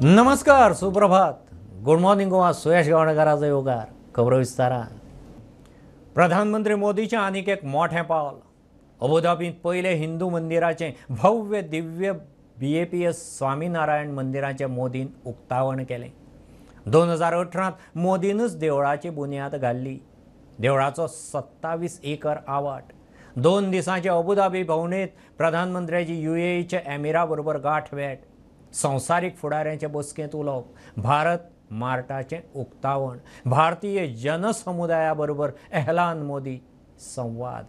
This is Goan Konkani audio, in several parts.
नमस्कार, सुप्रभात, गुड मॉर्निंग गोवा. सुयश गावणेकाराचो येवकार खबरो विस्तारान. प्रधानमंत्री मोदीचें आनीक एक मोठें पावल. अबुधाबींत पयलें हिंदू मंदिराचें भव्य दिव्य BAPS Swaminarayan मंदिराचें मोदीन उक्तावण केलें. 2018 मोदीनूच देवळाची बुन्याद घाल्ली. देवळाचो 27 एकर आवाट. 2 दिसांचे अबुधाबी भोंवडेंत प्रधानमंत्र्याची UAEच्या एमिरा बरोबर गांठ भेट, संवसारीक फुडाऱ्यांचे बसकेंत उलोवप, भारत मार्टाचें उक्तावण, भारतीय जनसमुदाया बरोबर एहलान मोदी संवाद.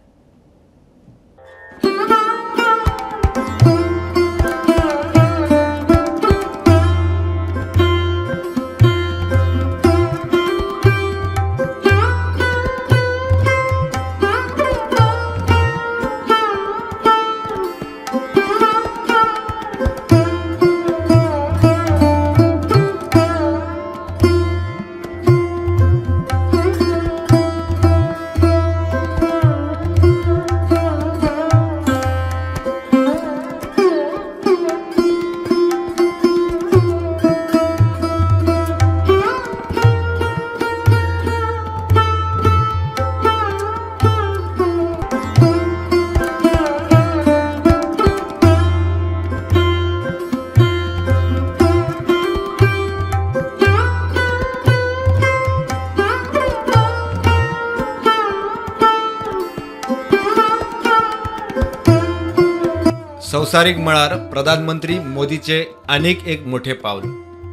संवसारीक मळार प्रधानमंत्री मोदीचे आनीक एक मोठे पावल.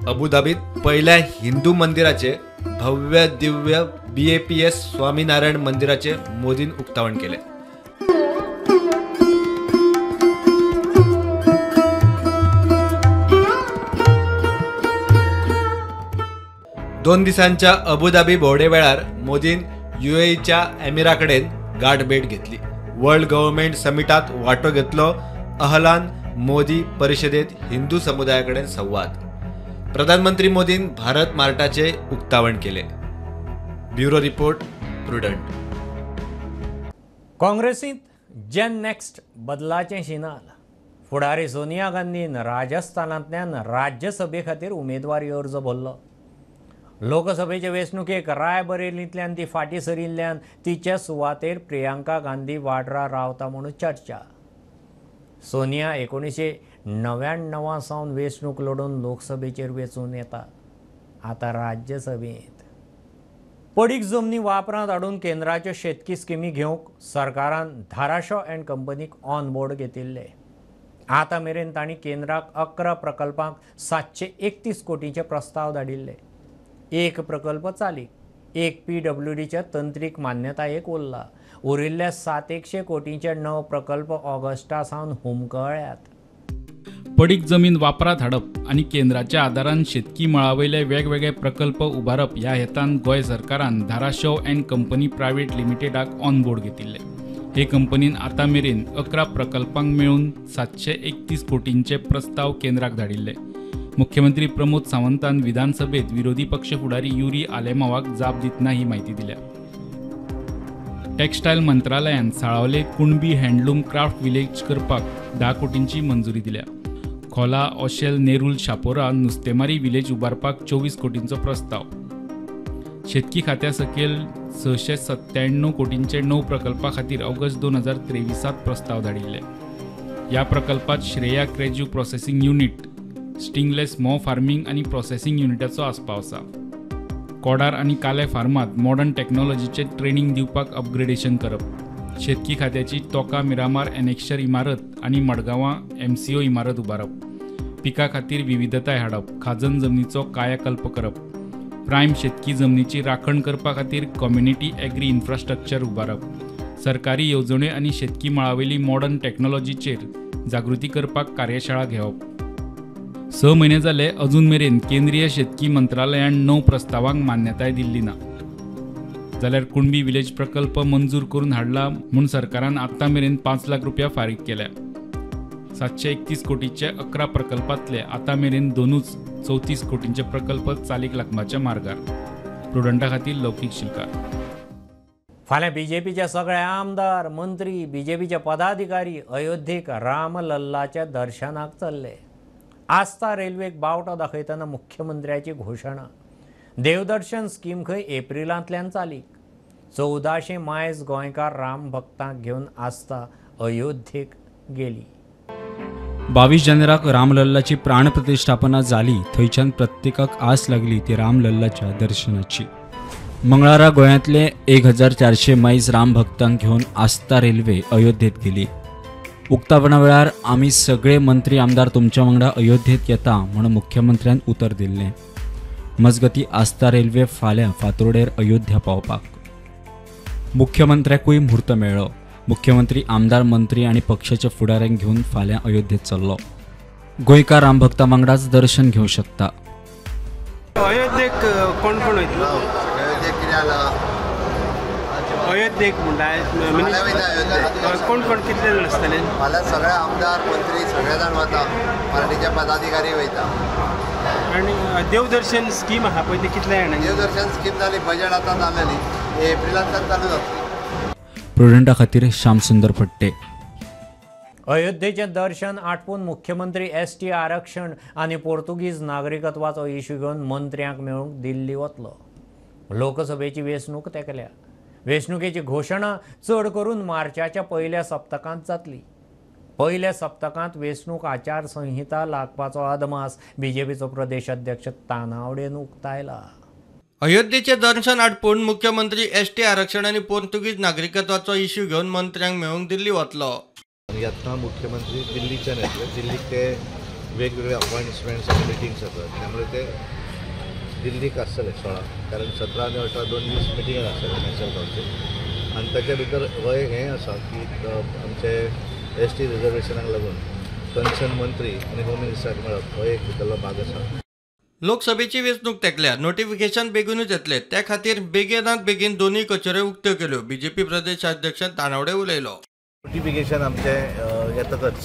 अबुधाबीत पयल्या हिंदू मंदिराचे भव्य दिव्य BAPS Swaminarayan मंदिराचे मोदीन उक्तावण केले. दोन दिसांच्या अबुधाबी भोंवडे वेळार मोदीन UAEच्या एमिरा कडेन गांठ भेट घेतली. वर्ल्ड गव्हर्नमेंट समिटात वांटो घेतलो. अहलान मोदी परिषदेत हिंदू समुदायाकडेन संवाद. प्रधानमंत्री मोदीन भारत मार्टाचे उक्तावण केले. Bureau report, Prudent. काँग्रेसींत जेन नेक्स्ट बदलाचें शिनाल. फुडारी सोनिया गांधीन राजस्थानांतल्यान राज्यसभे खातीर उमेदवारी अर्ज भरलो. लोकसभेचे वेंचणुकेक रायबरेलींतल्यान ती फाटीं सरिल्ल्यान तिचे सुवातेर प्रियांका गांधी वाड्रा रावता म्हणून चर्चा. सोनिया 1999 सावन वेंचणूक लडोवन लोकसभेचेर वेंचून येता, आतां राज्यसभेंत. पडीक जमनी वापरांत हाडून केंद्राच्यो शेतकी स्किमी घेवंक सरकारान धाराशो अँड कंपनीक ऑन बोर्ड घेतिल्ले. आतां मेरेन तांणी केंद्राक 11 प्रकल्पांक 731 कोटींचे प्रस्ताव धाडिल्ले. एक प्रकल्प चालीक, एक PWDच्या तंत्रीक मान्यतायेक उरला. उरिल्ल्या 700 कोटींचे 9 प्रकल्प ऑगस्टा सावन हुमकळ्यात. पडीक जमीन वापरात हाडप आनी केंद्राच्या आदारान शेतकी मळावयले वेगवेगळे प्रकल्प उबारप ह्या हेतान गोंय सरकारान धाराशिव अँड कंपनी प्रायव्हेट लिमिटेडाक ऑन बोर्ड घेतिल्ले. हे कंपनीन आतां मेरेन 11 प्रकल्पांक मेळून 731 कोटींचे प्रस्ताव केंद्राक धाडिल्ले. मुख्यमंत्री प्रमोद सावंतान विधानसभेत विरोधी पक्ष फुडारी युरी आलेमावाक जाप दितना ही माहिती दिल्या. टेक्स्टायल मंत्रालयान साळावले कुणबी हँडलूम क्राफ्ट विलेज करपाक 10 कोटींची मंजुरी दिल्या. खोला, ओशेल, नेरूल, शापोरा नुस्तेमारी विलेज उबारपाक 24 कोटींचो प्रस्ताव. शेतकी खात्या सकयल 697 कोटींचे 9 प्रकल्पा खातीर ऑगस्ट 2023 प्रस्ताव धाडिल्ले. ह्या प्रकल्पात श्रेया क्रेज्यू प्रोसेसिंग युनिट, स्टिंगलेस म्होंव फार्मींग आनी प्रोसेसिंग युनिटाचो आस्पाव आसा. कोडार आनी काले फार्मांत मॉडर्न टॅक्नोलॉजीचें ट्रेनींग दिवपाक अपग्रेडेशन करप, शेतकी खात्याची तोका मिरामार एनेक्शर इमारत आनी मडगांवां MCO इमारत उबारप, पिका खातीर विविधताय हाडप, खाजन जमनीचो कायाकल्प करप, प्रायम शेतकी जमनीची राखण करपा खातीर कम्युनिटी एग्री इन्फ्रास्ट्रक्चर उबारप, सरकारी येवजण्यो आनी शेतकी मळावयली मॉडर्न टॅक्नोलॉजीचेर जागृती करपाक कार्यशाळा घेवप. 6 म्हयने जाले अजून मेरेन केंद्रीय शेतकी मंत्रालयान 9 प्रस्तावांक मान्यताय दिल्ली ना. जाल्यार कुणबी विलेज प्रकल्प मंजूर करून हाडला म्हूण सरकारान आतां मेरेन 5 लाख रुपया फारीक केल्या. 731 कोटीचे 11 प्रकल्पांतले आतां मेरेन 2 34 कोटींचे प्रकल्प चालीक लागपाच्या मार्गार. प्रुडंटा खातीर लौकीक शिलकार. फाल्यां बीजेपीचे सगळे आमदार, मंत्री, बीजेपीचे पदाधिकारी अयोध्येक रामलल्लाच्या दर्शनाक चल्ले. आस्था रेल्वेक बावटो दाखयतना मुख्यमंत्र्याची घोशणा. देवदर्शन स्कीम खंय एप्रिलांतल्यान चालीक. 1400 मायज गोंयकार राम भक्तांक घेवन आस्था अयोध्येक गेली. 22 जानेराक रामलल्लाची प्राणप्रतिष्ठापना जाली. थंयच्यान प्रत्येकाक आस लागली ती रामलल्लाच्या दर्शनाची. मंगळारा गोंयांतले 1400 मायज रामभक्तांक घेवन आस्था रेल्वे अयोध्येत गेली. उक्तावणा वेळार आमी सगळे मंत्री आमदार तुमच्या वांगडा अयोध्येत येता म्हूण मुख्यमंत्र्यान उतर दिल्लें. मजगती आस्था रेल्वे फाल्यां फातोडेर अयोध्या पावपाक मुख्यमंत्र्याकूय म्हूर्त मेळ्ळो. मुख्यमंत्री आमदार मंत्री आनी पक्षाच्या फुडाऱ्यांक घेवन फाल्यां अयोध्येत चल्लो. गोंयकार रामभक्ता वांगडाच दर्शन घेवंक शकता. अयोध्येक कोण कोण वयतलो? अयोध्येक म्हणटा कोण कोण कितले जाण आसतले? फाल्यां सगळे आमदार मंत्री सगळे जाण वता, पार्टीचे पदाधिकारी वयता. आनी देवदर्शन स्कीम आहा पळय ती कितले जाणांक? देवदर्शन स्कीम जाली, बजेट आतां जालें न्ही, एप्रिलांतल्यान चालू जातली. प्रुडंटा खातीर श्यामसुंदर फट्टे. अयोध्येचें दर्शन आटपून मुख्यमंत्री एसटी आरक्षण आनी पोर्तुगीज नागरिकत्वाचो इश्यू घेवन मंत्र्यांक मेळूंक दिल्ली वतलो. लोकसभेची वेंचणूक तेकल्या. वेंचणुकेची घोशणा चड करून मार्चाच्या पयल्या सप्तकांत जातली. पयल्या सप्तकांत वेंचणूक आचारसंहिता लागपाचो अदमास बीजेपीचो प्रदेश अध्यक्ष तानावडेन उक्तायला. अयोध्येचे दर्शन आटपून मुख्यमंत्री एसटी आरक्षण आनी पोर्तुगीज नागरिकत्वाचो इश्यू घेवन मंत्र्यांक मेळूंक दिल्ली वतलो. आनी आतां मुख्यमंत्री दिल्लीच्यान येतले. दिल्लीक ते वेगवेगळे अपॉयंटमेंट्स आनी मिटिंग्स आसात, त्यामुळे ते दिल्लीक आसतले 16, कारण 17 आनी 18 2 दीस मिटिंग आसतले नॅशनल कावन्सील. आनी ताच्या भितर हो एक हें आसा की आमचे एस टी रिजर्वेशनाक लागून कन्सर्न मंत्री आनी होम मिनिस्टराक मेळप हो एक भितरलो भाग आसा. लोकसभेची वेंचणूक तेकल्या, नोटिफिकेशन बेगीनूच येतले, त्या खातीर बेगिनात बेगीन दोनूय कचेऱ्यो उक्त्यो केल्यो. बीजेपी प्रदेश अध्यक्ष तानावडे उलयलो. नोटिफिकेशन आमचें येतकच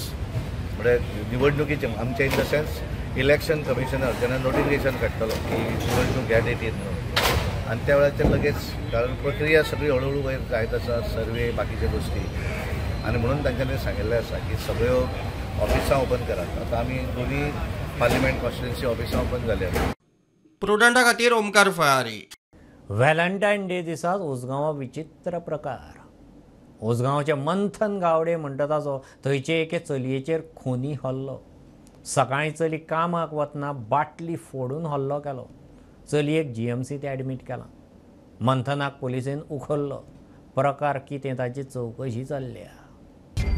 म्हळ्यार निवडणुकीचें आमचें in the sense election commissioner जेन्ना नोटिफिकेशन काडटलो की निवडणूक ह्या डेटीर म्हणून, आनी त्या वेळाचेर लगेच, कारण प्रक्रिया सगळी हळूहळू वयर जायत आसा, सर्वे बाकीच्यो गोश्टी, आनी म्हणून तांच्यांनी सांगिल्लें आसा की सगळ्यो ऑफिसां ओपन करात. आतां आमी दोनूय पार्लिमेंट कॉन्स्टिट्युएन्सी ऑफिसां ओपन जाल्या. प्रुडंटा खातीर ओमकार फळारी. व्हॅलेंटायन डे दिसा उसगांवां विचित्र प्रकार. उसगांवचे मंथन गावडे म्हणटा ताचो थंयचे एके चलयेचेर खुनी हल्लो. सकाळीं चली कामाक वतना बाटली फोडून हल्लो केलो. चलयेक जीएमसींत एडमीट केलां. मंथनाक पुलिसेन उखल्लो. प्रकार कितें ताची चवकशी चल्ल्या.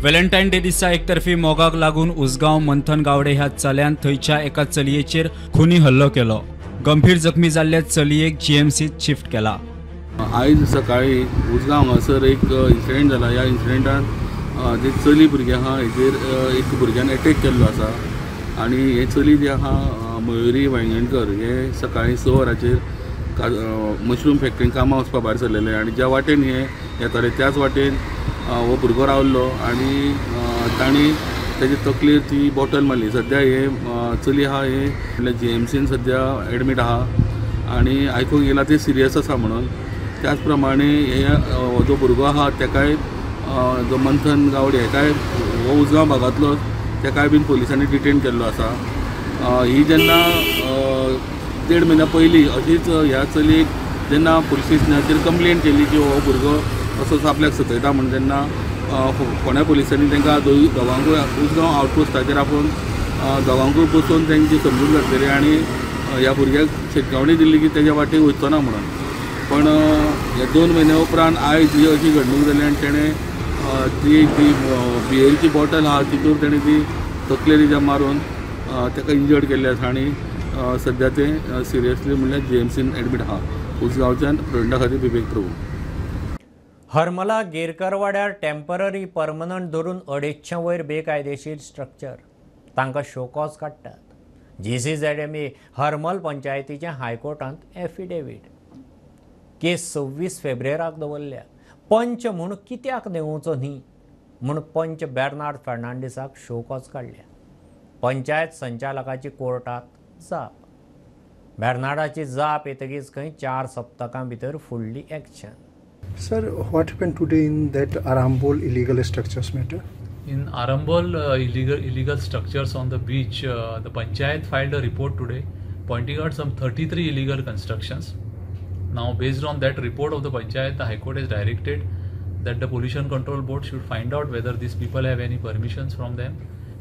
व्हॅलेंटायन डे दिसा एकतर्फी मोगाक लागून उसगांव मंथन गावडे ह्या चल्यान थंयच्या एका चलयेचेर खुनी हल्लो केलो. गंभीर जखमी जाल्ल्या चलयेक जीएमसीत शिफ्ट केला. आयज सकाळी उसगांव हांगासर एक इन्सिडेंट जाला. ह्या इन्सिडेंटान जे चली भुरगें आहा हेजेर एक भुरग्यान एटॅक केल्लो आसा आनी हे चली जे आहा मयुरी वायंगणकर हे सकाळी 6 वरांचेर मशरूम फॅक्टरीन कामां वचपा भायर सरलेले आनी ज्या वाटेन हे येताले त्याच वाटेन हो भुरगो रावल्लो आनी तांणी तेजे तकलेर ती बॉटल मारली. सद्या हे चली आहा हे म्हणल्यार जीएमसीन सद्या एडमीट आहा आनी आयकूंक येयला ते सिरियस आसा म्हणून. त्याच प्रमाणे हे जो भुरगो आहा तेकाय जो मंथन गावडे हेकाय हो उसगांव भागांतलो तेकाय बीन पोलिसांनी डिटेन केल्लो आसा. ही जेन्ना 1.5 म्हयन्या पयलीं अशीच ह्या चलयेक जेन्ना पुलीस स्टेशनाचेर कंप्लेन केली की हो भुरगो असोच आपल्याक सतयता म्हूण, तेन्ना फोंड्या पुलिसांनी तांकां दोगांकूय उसगांव आवटपोस्टाचेर आपोवन दोगांकूय बसोवन तांची समजून घातलेली आनी ह्या भुरग्याक शिटकावणी दिल्ली की तेज्या वाटेक वचचो ना म्हणून. पण ह्या 2 म्हयन्या उपरांत आयज ही अशी घडणूक जाली आनी तेणें ती जी बियरीची बॉटल आहा तितूर तेणें ती तकलेर तिच्या मारून ताका इंजर्ड केल्लें आसा आनी सद्या तें सिरियसली म्हणल्यार जीएमसीन एडमीट आहा. उसगांवच्यान प्रुडंटा खातीर विवेक प्रभू. हरमला गिरकरवाड्यार टेम्पररी परमनंट धरून 250 वयर बेकायदेशीर स्ट्रक्चर तांकां शोकॉज काडटात. GCZMA Harmal पंचायतीच्या हायकोर्टांत एफिडेवीट. केस 26 फेब्रुवाराक दवरल्या. पंच म्हूण कित्याक देंवोवचो न्ही म्हूण पंच बेर्नार्ड फर्नांडीसाक शोकॉज काडल्या. पंचायत संचालकाची कोर्टात जाप. बेर्नार्डाची जाप येतकीच खंय 4 सप्तकां भितर फुडली action. Sir, what happened today in that Arambol illegal structures matter? In Arambol illegal structures on the beach, the panchayat filed a report today pointing out some 33 illegal constructions. Now, based on that report of the panchayat, the High Court has directed that the Pollution Control Board should find out whether these people have any permissions from them,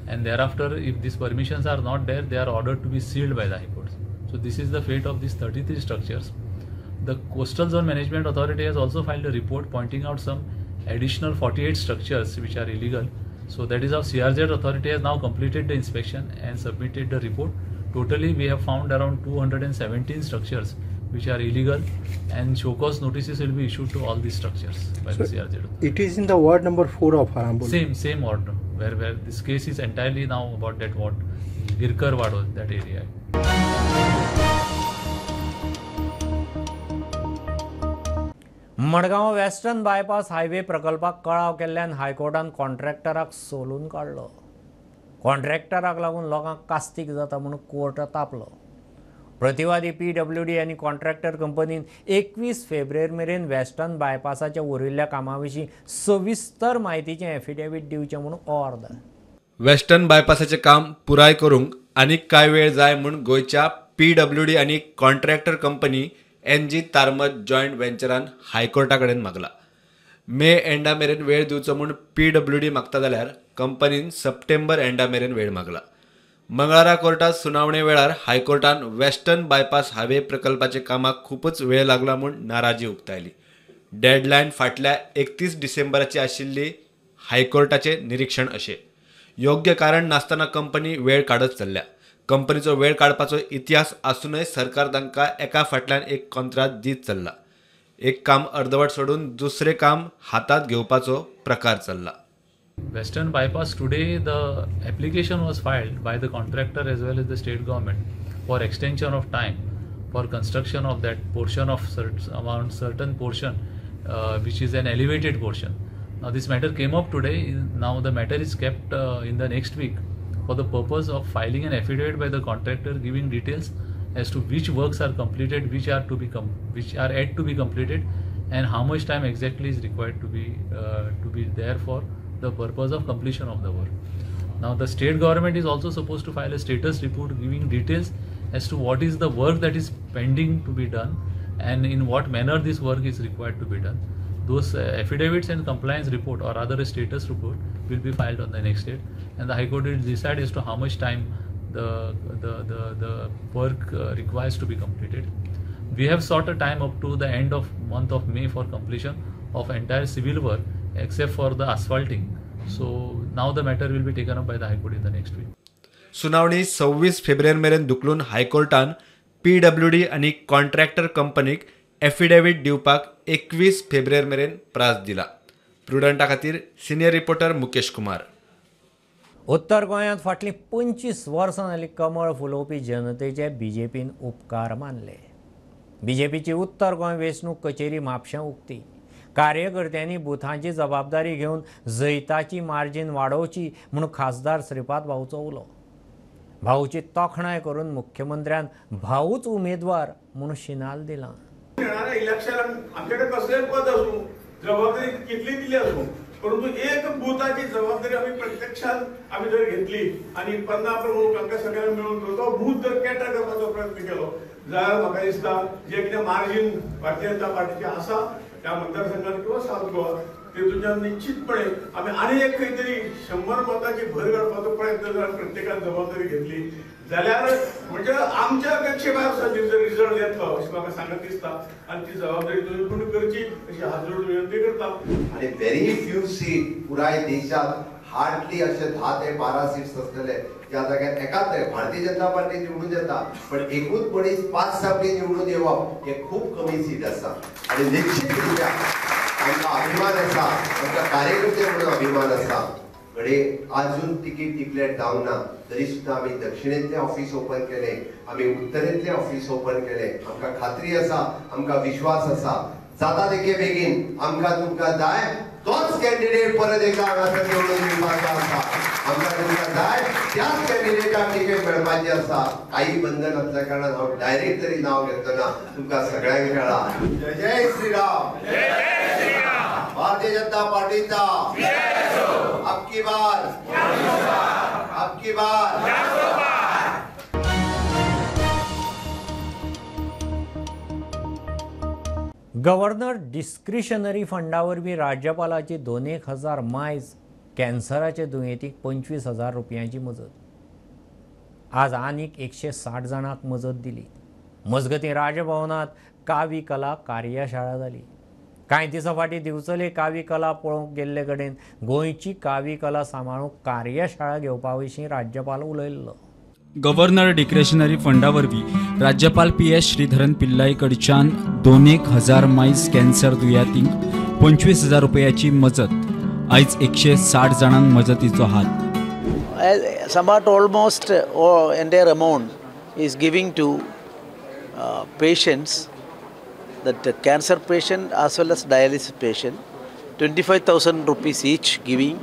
and thereafter, if these permissions are not there, they are ordered to be sealed by the High Court. So this is the fate of these 33 structures. The Coastal Zone Management Authority has also filed a report pointing out some additional 48 structures which are illegal. So that is how CRZ Authority has now completed the inspection and submitted the report. Totally, we have found around 217 structures which are illegal, and show cause notices will be issued to all these structures by the CRZ Authority. It is in the ward number 4 of Arambol. Same ward, where this case is entirely now about that ward, Girkar Ward, that area. Madgaon western bypass highway प्रकल्पाक कळाव केल्ल्यान हायकोर्टान कॉन्ट्रॅक्टराक सोलून काडलो. कॉन्ट्रॅक्टराक लागून लोकांक कास्तीक जाता म्हूण कोर्ट तापलो. प्रतिवादी PWD आनी कॉन्ट्रॅक्टर कंपनीन 21 फेब्रुवारी मेरेन वेस्टर्न बायपासाच्या उरिल्ल्या कामा विशीं सविस्तर म्हायतीचें एफिडेवीट दिवचें म्हूण ऑर्द. वेस्टर्न बायपासाचें काम पुराय करूंक आनीक कांय वेळ जाय म्हूण गोंयच्या PWD आनी contractor company NG Tarmac joint वेंचरान हायकोर्टा कडेन मागला. मे एंडा मेरेन वेळ दिवचो म्हूण PWD मागता जाल्यार कंपनीन सप्टेंबर एंडा मेरेन वेळ मागला. मंगळारा कोर्टात सुनावणे वेळार हायकोर्टान वेस्टर्न बायपास हायवे प्रकल्पाच्या कामाक खूपच वेळ लागला म्हूण नाराजी उक्तायली. डेडलायन फाटल्या 31 डिसेंबराची आशिल्ली. हायकोर्टाचे निरीक्षण अशें, योग्य कारण नासतना कंपनी वेळ काडत चल्ल्या. कंपनीचो वेळ काडपाचो इतिहास आसूनय सरकार तांकां एका फाटल्यान एक कॉन्त्रात दीत चल्ला. एक काम अर्दवट सोडून दुसरें काम हातांत घेवपाचो प्रकार चल्ला. Western bypass today the application was filed by the contractor as well as the state government for extension of time for construction of that portion of amount certain portion which is an elevated portion. Now this matter came up today. Now the matter is kept in the next week for the purpose of filing an affidavit by the contractor giving details as to which works are completed, which are to be which are yet to be completed, and how much time exactly is required to be there for the purpose of completion of the work. Now the state government is also supposed to file a status report giving details as to what is the work that is pending to be done and in what manner this work is required to be done. Those affidavits and compliance report, or rather a status report, will be filed on the next date, and the High Court will decide as to how much time the work requires to be completed. We have sought a time up to the end of month of May for completion of entire civil work except for the asphalting. So now the matter will be taken up by the High Court in the next week. सुनावणी 26 फेब्रुवारी मेरेन धुकलून हायकोर्टान PWD आनी कॉन्ट्रॅक्टर कंपनीक एफिडेवीट दिवपाक 21 फेब्रुवारी मेरेन प्रास दिला. प्रुडंटा खातीर सिनियर रिपोर्टर मुकेश कुमार. उत्तर गोंयांत फाटलीं 25 वर्सां जालीं कमळ फुलोवपी जनतेचे बीजेपीन उपकार मानले. बीजेपीची उत्तर गोंय वेंचणूक कचेरी म्हापशें उक्ती. कार्यकर्त्यांनी बुथांची जबाबदारी घेवन जैताची मार्जीन वाडोवची म्हूण खासदार श्रीपाद भाऊचो उलो. भाऊची तोखणाय करून मुख्यमंत्र्यान भाऊच उमेदवार म्हूण शिनाल दिलां. येणाऱ्या इलेक्शनाक आमच्याकडे कसलें पद आसूं, जबाबदारी कितली दिली आसूं, परंतु एक बुथाची जबाबदारी आमी प्रत्यक्षात आमी जर घेतली आनी 50 प्रमुख आमकां सगळ्यांक मेळून तो बूथ जर कॅटर करपाचो प्रयत्न केलो जाल्यार म्हाका दिसता जे कितें मार्जीन भारतीय जनता पार्टीचें आसा त्या मतदारसंघात किंवा सावथ गोवा तेतूंतल्यान निश्चितपणे आमी आनी एक खंय तरी 100 मतांची भर घालपाचो प्रयत्न जर प्रत्येकान जबाबदारी घेतली जाल्यार म्हणजे आमच्या अपेक्षे भायर रिजल्ट येतलो अशें म्हाका सांगत दिसता आनी ती जबाबदारी तुमी पूर्ण करची अशी हात जोडून विनंती करता. आनी व्हेरी फ्यू सीट पुराय देशात हार्डली अशे 10 ते 12 सीट्स आसतले ज्या जाग्यार एकाच भारतीय जनता पार्टी निवडून येता, पण एकूच मनीस 5-6 निवडून येवप हे खूब कमी सीट आसा. आनी निश्चित रित्या आमकां अभिमान आसा, आमकां कार्यकर्ते म्हणून अभिमान आसा. घडये अजून तिकीट डिक्लेअर जावंक ना तरी सुद्दां आमी दक्षिणेंतलें ऑफिस ओपन केलें, आमी उत्तरेंतलें ऑफिस ओपन केलें. आमकां खात्री आसा, आमकां विश्वास आसा, जाता तितके बेगीन आमकां तुमकां जाय तोच कॅन्डिडेट परत एकदा हांगासर निवडून येवपाचो आसा. आमकां तुमकां जाय त्याच कॅन्डिडेटाक तिकेट मेळपाची आसा. काही बंधन आसल्या कारणान हांव डायरेक्ट तरी नांव घेतना तुमकां सगळ्यांक मेळ्ळा. जय जय श्रीराम. भारतीय जनता पार्टीचा अबकी अब की बार, अब की बार। गव्हर्नर डिस्क्रिशनरी फंडा वरवीं राज्यपालाची 2,000 मायज कॅन्सराचे दुयेंतीक 25,000 रुपयांची मजत. आज आनीक 160 जाणांक मजत दिली. मजगतीं राजभवनांत कावी कला कार्यशाळा जाली. कांय दिसां फाटीं दिवचले कावी कला पळोवंक गेल्ले कडेन गोंयची कावी कला सांबाळूंक कार्यशाळा घेवपा विशीं राज्यपाल उलयल्लो. गव्हर्नर डिस्क्रिशनरी फंडा वरवीं राज्यपाल पी.एस. श्रीधरन पिल्लई कडच्यान 2,000 मायज कॅन्सर दुयेंतींक 25,000 रुपयाची मजत. आयज 160 जाणांक मजतीचो हात. Somewhat almost entire amount is giving to patients, that cancer patient as well as dialysis patient, 25,000 rupees each giving.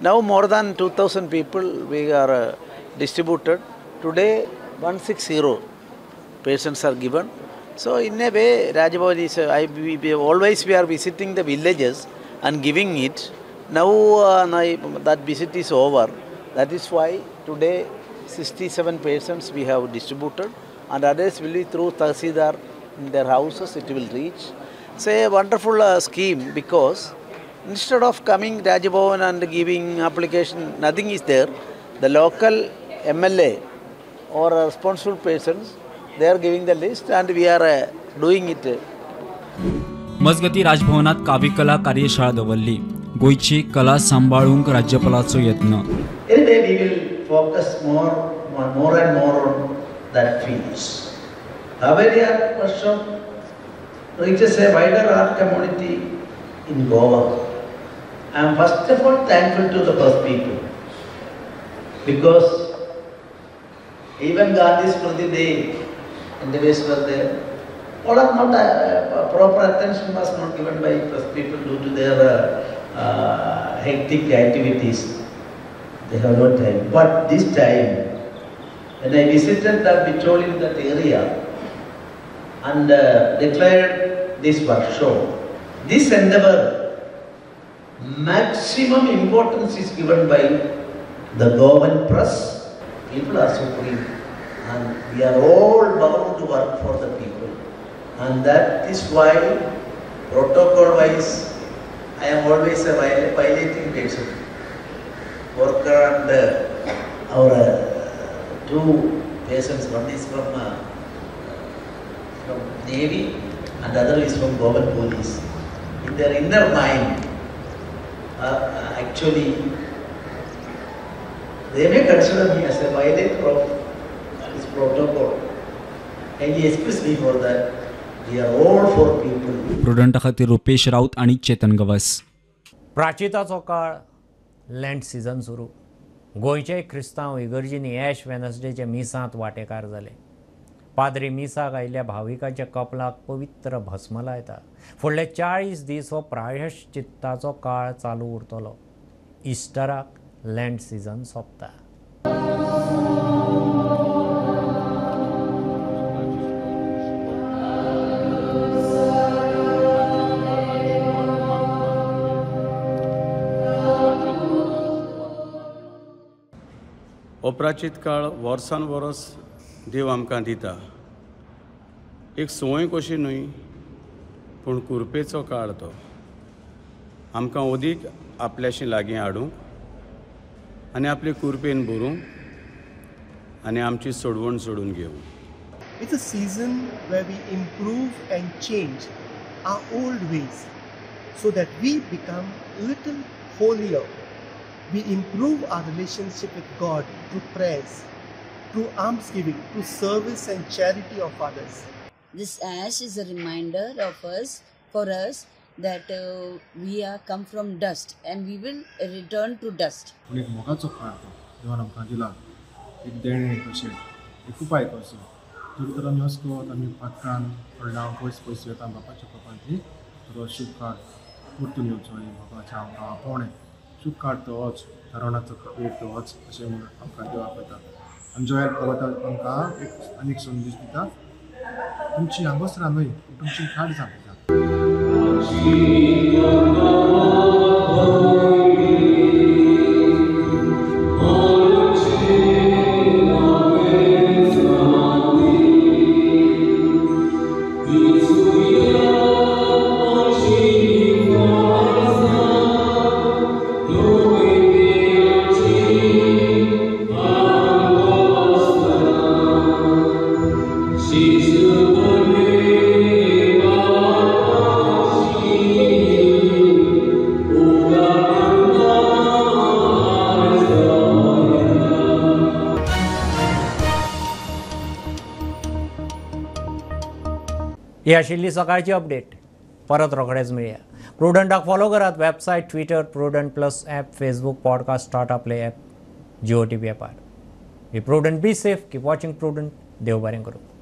Now more than 2,000 people we are distributed. Today 160 patients are given. So in a way, Raj Bhavan is, always we are visiting the villages and giving it. Now that visit is over. That is why today 67 patients we have distributed, and others will be through Tahsildar in their houses it will reach. It's a wonderful scheme, because instead of coming Raj Bhavan and giving application, nothing is there. The local MLA or responsible persons, they are giving the list and we are doing it. मजगती राजभवनात कावीकला कार्यशाळा दवरली. गोंयची कला सांबाळूंक राज्यपालाचो यत्न. Anyway, we will focus more and more on that fields. Kaveri Art Workshop reaches a wider art community in Goa. I am first of all thankful to the first people, because even Gandhi's Smriti Day and the ways were there. All are not proper attention was not given by first people due to their hectic activities. They have no time. But this time, when I visited the Bicholi in that area and declared this workshop, this endeavor, maximum importance is given by the Goan press. People are supreme, and we are all bound to work for the people. And that is why, protocol-wise, I am always a violating person. Worker and our two persons, one is from Navy and other is from Goan Police. In their inner mind, actually, they may consider me as a violator of this protocol. Kindly excuse me for that. We are all for people. Prudent खातीर रुपेश राऊत आणि चेतन गवस. प्राचिताचो काळ, लँड सीझन सुरू. गोंयचे क्रिस्तांव इगर्जींनी एश वेनसडेचे मिसांत वांटेकार जाले. पाद्री मिसाक आयिल्ल्या भाविकांच्या कपलाक पवित्र भस्म लायता. फुडले 40 दीस हो प्रायश्चित्ताचो काळ चालू उरतलो. इस्टराक लँड सीझन सोंपता. हो प्राचीत काळ वर्सान वर्स देव आमकां दिता. एक संवय कशी न्हय, पूण कुरपेचो काळ तो आमकां अदीक आपल्याशी लागीं हाडूंक आनी आपले कुरपेन भरूंक आनी आमची सोडवण सोडून घेवंक. It's a season where we improve and change our old ways so that we become little holier. We improve our relationship with God through prayers, through almsgiving, through service and charity of others. This ash is a reminder of us, for us, that we are come from dust and we will return to dust. एक मोगाचो काळ तो देवान आमकां दिला, एक देणें कशें, एक उपाय कसो. जर तर आमी वचत आमी पात्रान व्हडला पयस पयस वता बापाच्या कोपान ती तो शुभ काळ परतून येवचो आनी बापाचें आमकां आपोवणें शुभ काळ तो वच, धरणाचो वेळ तो वच अशें म्हणून आमकां देव आपयता. आमच्या वेळार पर्वतार आमकां एक आनीक संदेश दिता, तुमची हांगसरा न्हय तुमची खाट जाता. ही आशिल्ली सकाळची अपडेट. परत रोखडेच मेळया. प्रुडंटाक फॉलो करात. Website, Twitter, Prudent plus app, Facebook, podcast, Tata Play app, Jio TV ॲपार. Be prudent, be safe, keep watching Prudent. देव बरें करूं.